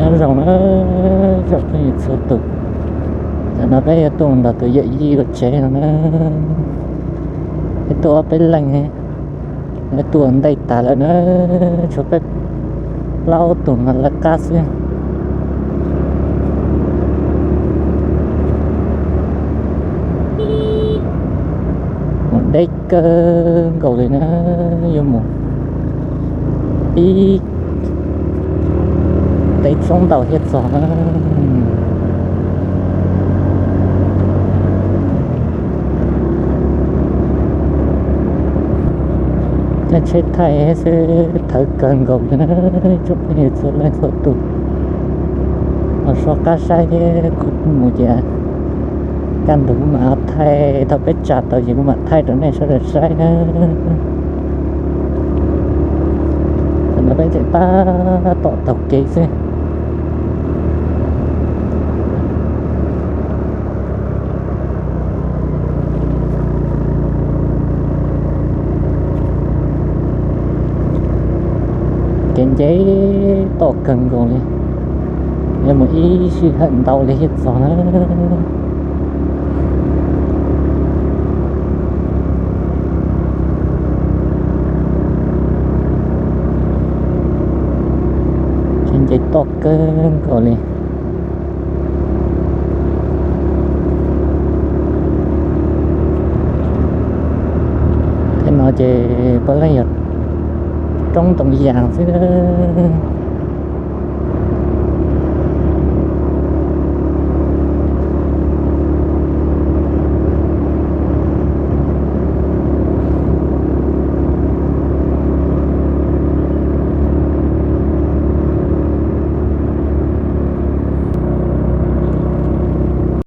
Nyob zoo na, tsoom phooj ywg txhua tus, tam no peb yuav tuaj mus nrog tus yawm yij ua tsev no na. Peb tuaj ob peb leeg, peb tuaj ua ntej tas lawm na, tshuav peb plaub tug no lawv qab xwb. Mus deb kawg nkaus li na, yuav mus ib teb tsob ntau thiaj txog na. Caij tsheb thaij xwb thawv kawg nkaus li na, tsoom phooj ywg txhua leej txhua tus. Ho so qab saib thiab, kuv mus ces kaj ntug kuv mam thaij, thaum peb tsa tau ces kuv mam thaij rau nej sawv daws saib na. Tam no peb tseem tab tom taug kev xwb. Kev nce toj kawg nkaus li, yuav mus ib sij hawm ntau li thiaj txog na. Kev nce toj kawg nkaus li. Tej no ces puav leej yog roob ntoo yas xwb.